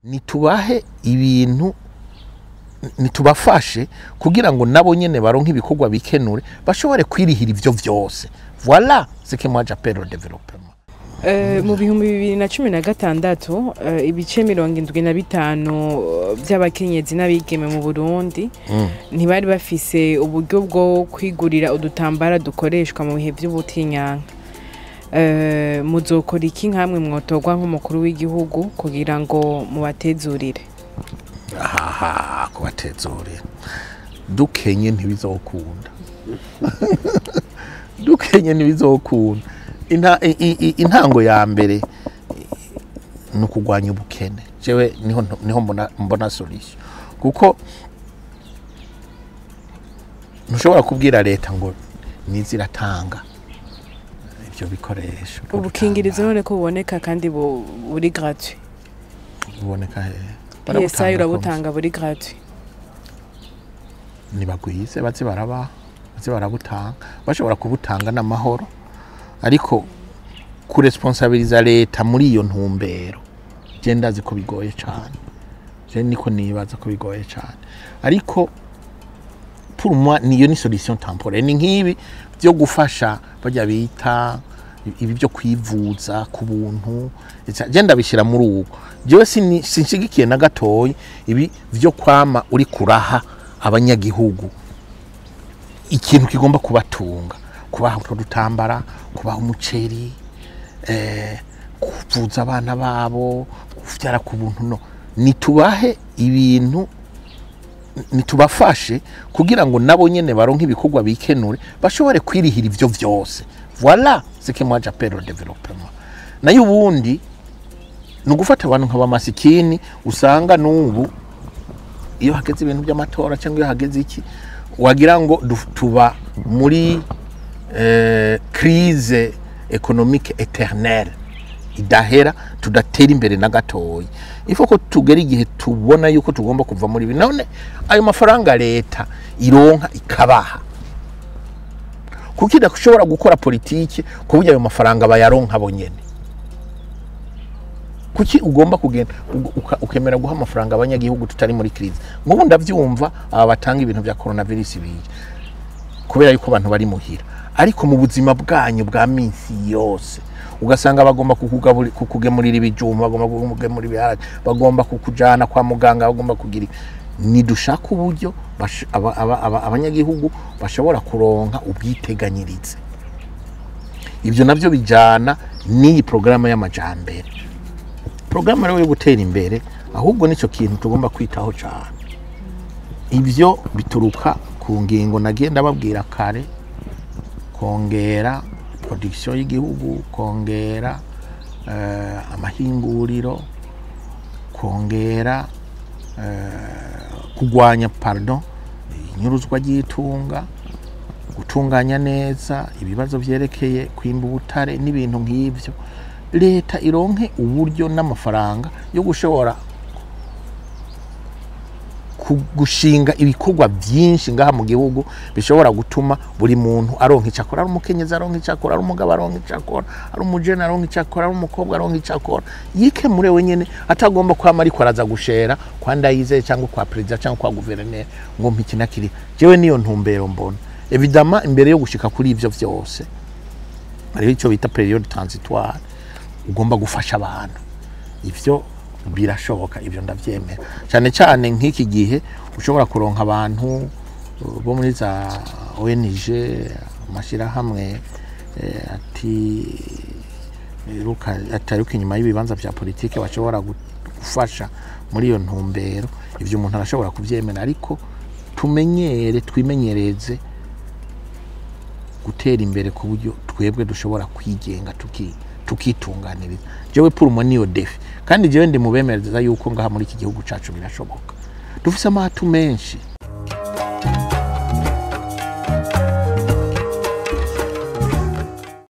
Nitubahe ibintu, nitubafashe kugira ngo nabo nyene baronke ibikorwa bikenure, bashobore kwirihira ivyo vyose. Voilà ce que moi j'appelle le développement. Mu 2016, ibice 75 by'abakenyezi n'abigeme mu Burundi ntibari bafise uburyo bwo kwigurira udutambara dukoreshwa mu bihe by'ubutinyanka. Muzokora iki nkamwe mwotorwa nk'umukuru w'igihugu kugira ngo mubatezurire? Aha kubatezurira, dukenye ntibizokunda, dukenye ntibizokunda. Intango ya mbere ni ukugwanya ubukene. Jewe niho mbona solution, kuko ntushobora kubwira leta ngo niziratanga ibyo bikoresho. Ubukingirizo none ko buboneka kandi buri gratuit? Buboneka hehe? PSI urabutanga, buri gratuit. Nibagwize, baze baraba, baze barabutanga. Bashobora kubutanga n'amahoro, ariko kuresponsabiliza leta muri iyo ntumbero, je ndazi ko bigoye cane. Je niko nibaza ko bigoye cane, ariko pour moi niyo ni solution temporaire. Ni nk'ibi byo gufasha bajya bita ibi byo kwivuza ku buntu. Je ndabishyira muri ubu. Jewe sinshigikiye na gatoyi ibi byo kwama uri kuraha abanyagihugu ikintu kigomba kubatunga, kubaha utwo dutambara, kubaha umuceri, kuvuza abana babo, kuvyara ku buntu. No nitubahe ibintu, nitubafashe kugira ngo nabo nyene baronke ibikorwa bikenure, bashobore kwirihira ivyo vyose. Voilà ce que moi j'appelle le développement. Nayo ubundi ni ugufata abantu nk'abamasikini usanga n'ubu iyo hageze ibintu by'amatora cyangwa iyo hageze iki, wagira ngo tuba muri crise économique éternelle idahera, tudatera imbere na gatoyi. Ifo ko tugera igihe tubona yuko tugomba kuva muri ibi. None ayo mafaranga leta ironka ikabaha, kuko idashobora gukora politike ku buryo ayo mafaranga bayaronka bonyene? Kuki ugomba kugenda ukemera guha amafaranga abanyagihugu tutari muri crise? Nk'ubu ndavyumva, aba batanga ibintu vya coronavirus bije kubera yuko abantu bari muhira, ariko mu buzima bwanyu bwa minsi yose ugasanga bagomba kukugemurira ibijumba, bagomba kukugemurira ibiharage, bagomba kukujana kwa muganga, bagomba kugira. Nidushaka uburyo abanyagihugu bashobora kuronka ubwiteganyirize. Ibyo navyo bijana n'iyi porogaramu y'amajambere, porogaramu rero yo gutera imbere. Ahubwo nicyo kintu tugomba kwitaho cyane. Ibyo bituruka ku ngingo nagiye ndababwira kare: kongera production y'igihugu, kongera amahinguriro, kongera kugwanya, pardon, inyuruzwa ry'itunga, gutunganya neza ibibazo vyerekeye kwimba ubutare n'ibintu nk'ivyo. Leta ironke uburyo n'amafaranga yo gushobora gushinga ibikorwa byinshi ngaha mu gihugu bishobora gutuma buri muntu aronka icyo akora: ari umukenyezi aronka icyo akora, ari umugabo aronka icyo akora, ari umujene aronka icyo akora, ari umukobwa aronka icyo akora, yikemure wenyene, atagomba kwama ariko araza gushera kwa Ndayizeye cyangwa kwa perezida cyangwa kwa guverineri ngo mpa iki na kiriya. Jewe niyo ntumbero mbona. Évidemment, imbere yo gushika kuri ivyo vyose hariho icyo bita période transitoire, ugomba gufasha abantu. Ivyo birashoboka, ibyo ndavyemera, cyane cyane nk'iki gihe ushobora kuronka abantu bo muri za ONG, amashyirahamwe ati ruka ataruka inyuma y'ibibanza vya politike, bashobora gufasha muri iyo ntumbero. Ivyo umuntu arashobora kuvyemera, ariko tumenyere, twimenyereze gutera imbere ku buryo twebwe dushobora kwigenga, tukitunganiriza. Jewe pour moi niyo défi, kandi jewe ndi mubemereza yuko ngaha muri iki gihugu cacu birashoboka. Dufise amahatu menshi.